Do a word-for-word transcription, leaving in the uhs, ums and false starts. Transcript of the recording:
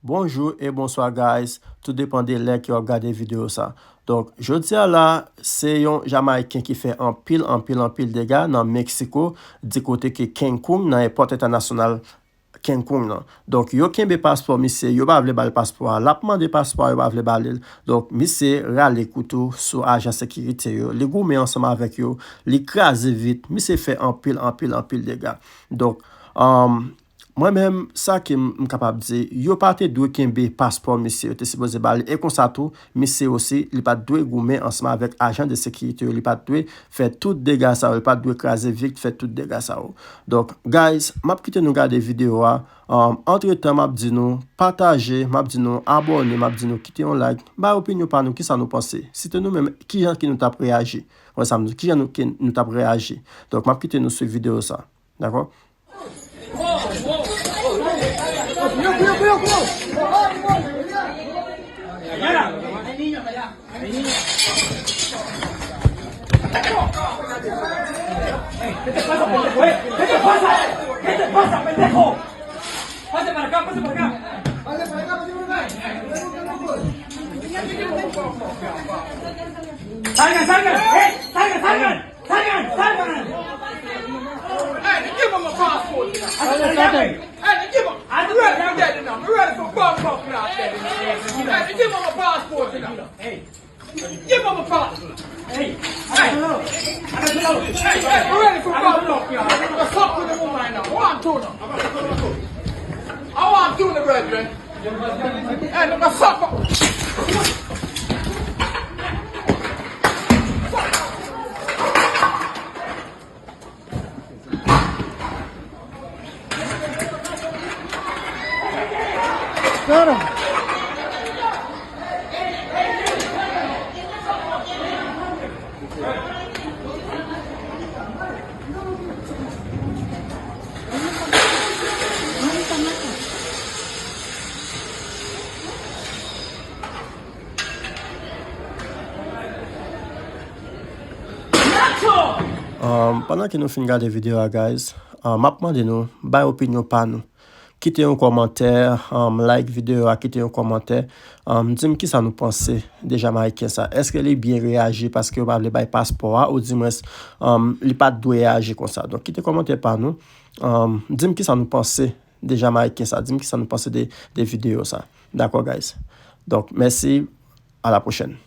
Bonjou e bonswa, guys. Tou depann de lè ke w ap gade videyo sa. Donk, jodi a la, se yon Jamayiken ki fè anpil, anpil, anpil dega nan Meksiko, di kote ke Cancun, nan èpòt entènasyonal Cancun nan. Donk, yo kenbe paspò misye, yo pa vle ba l paspò a. L ap mande paspò a, yo pa vle ba li l. Donk, misye rale kouto sou ajan sekirite yo. Li goumen ansanm avèk yo, li kraze vit. Misye fè anpil, anpil, anpil dega. Donk, um, mwen menm, sa ke m, m kapab di, yo pa te dwe kenbe paspò misye, yo te sipoze ba li. E konsa tou, misye osi, li pa t dwe goumen ansanm avèk ajan de sekirite yo, li pa t dwe fè tout dega sa yo, li pa t dwe kraze vit, fè tout dega sa yo. Donk, guys, m ap kite nou gade videyo a. Um, antretan, m ap di nou pataje, m ap di nou abòne, m ap di nou kite yon like, bay opinyon pa nou, kisa nou panse. Site nou menm, kijan ke nou t ap reyaji? Wè sa m di, kijan nou, ke nou t ap reyaji? Donk, m ap kite nou swiv videyo sa. Dakò? Salgan, salgan, eh, salgan, salgan. Salgan, salgan. Hey, give him a passport, you know. Hey, give him. I'm ready for dead, you know. I'm ready for bomb clock, you know. Hey, give him a passport, you know. Give him a passport. Hey, hey, hey, I'm ready for bomb clock, you know. What's up with the woman now? One, two, now. I want two, the brethren. Hey, look, what's up? Um, pandan ke nou fin gade videyo a, guys, um, m ap mande nou bay opinyon pa nou. Kite yon kòmantè, um, like videyo a, kite yon kòmantè. Um, di m kisa nou panse de Jamayiken sa. Èske li byen reyaji paske yo pa vle bay paspò a, oudimwens, um, li pa t dwe reyaji konsa? Donk, kite kòmantè pa nou. Um, di m kisa nou panse de Jamayiken sa. Di m kisa nou panse de, de videyo sa. Dakò, guys? Donk, mèsi. À la prochaine.